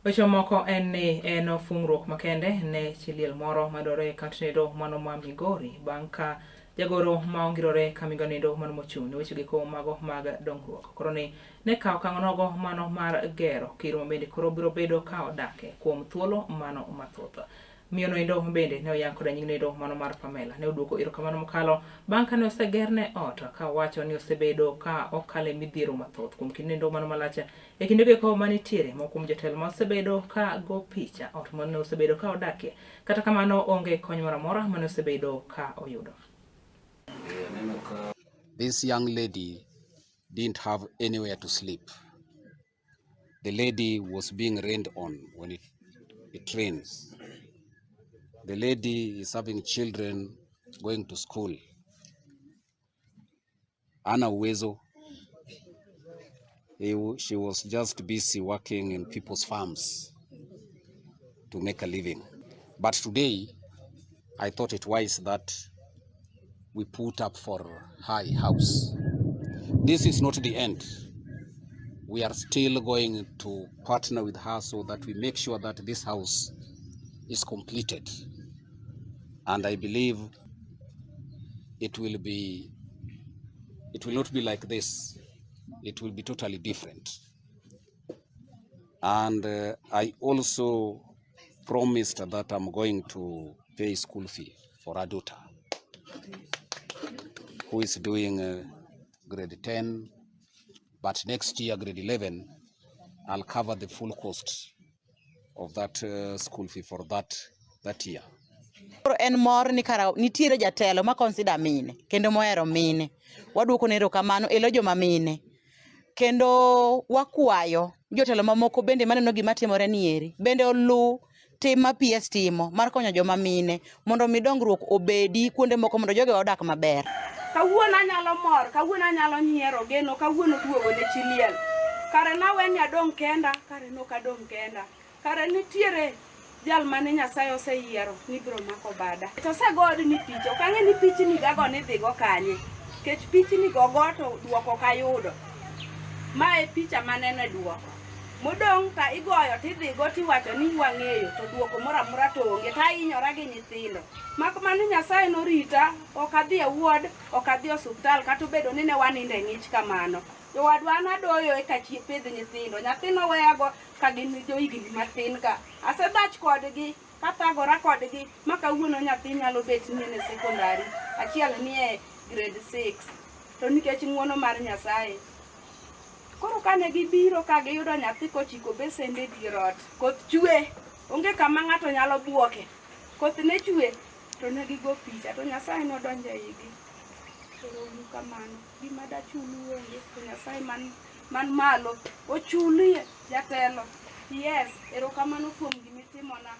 Weche mamoko en ni en fungruok makende ne chi liel moro mayudore e kaunti mano ma Migori bang' ka jagoro ma ongirore ka migawo noendo mano mochung' ne weche giko mago mag dongruok koro ni ne kawo okang' nogo mano mar gero kiro ma bende koro biro bedo ka odake kuom thuolo mano mathoth. Miyo noendo bende ne oyang koda nying noendo mano mar Pamela ne oduoko erokamano mokalo bang' kane osegerne ot ka owacho ni osebedo ka okale midhiero mathoth kuom kinde noendo mano malach e kinde go manitiere moko kuom jotelo ma osebedo ka go picha ot mane osebedo ka odakie kata kamano onge kony moro amora mane osebedo ka oyudo. This young lady didn't have anywhere to sleep. The lady was being rained on when it rains. The lady is having children going to school. Hana uwezo. She was just busy working in people's farms to make a living. But today, I thought it wise that we put up for high house. This is not the end. We are still going to partner with her so that we make sure that this house is completed. And I believe it will not be like this. It will be totally different. And I also promised that I'm going to pay school fee for her daughter, who is doing grade 10, but next year, grade 11, I'll cover the full cost of that school fee for that year. Koro en mor ni kara nitiere jatelo ma consider mine kendo mohero mine. Waduoko ne erokamano elo joma mine. Kendo wakwayo jotelo mamoko bende maneno gima timore ni eri bende oluw tim ma PS timo mar konyo joma mine mondo mi dongruok obedi kuonde moko mondo jogewa odak maber. Kawuono anyalo mor, kawuono anyalo nyiero geno, kawuono duogo ne chi liel. Kare nawe ni adong' kenda, kare nok adong' kenda. Kare nitiere jal mane Nyasaye oseyiero ni biro mako bada. To osego ni picha, ok ang'e ni pichni gago ni dhigo kanye. Nikech pichni go go to duoko ok ayudo. Ma e picha maneno e duoko. Modong' ta igoyo tidhigo tiwacho ni wang'eyo to duoko moro amora to onge to ahinyora gi nyithindo. Mak mana Nyasaye norita, ok adhi e ward, ok adhi e osuptal kata obedo ni ne wanindo e ng'ich kamano. Jowadwa an adoyo eka pidh nyithindo. Nyathi noweyago ka gin johigni matin ka. Asedhach kodgi, kathagora kodgi, ma kawuono nyathi nyalo bet ni en e sekondari, achiel ni e grade 6. To nikech ng'uono mar Nyasaye. Koro kane gibiro ka giyudo nyathi kochiko besende e dier ot, koth chwe, onge kama ng'ato nyalo buoke. Koth ne chwe, to ne gigo picha, to Nyasaye nodonjo e igi. Ero uru kamano. Gima dachulu onge, to Nyasaye man malo ochulie jatelo. Yes, erokamano kuom gimitimona.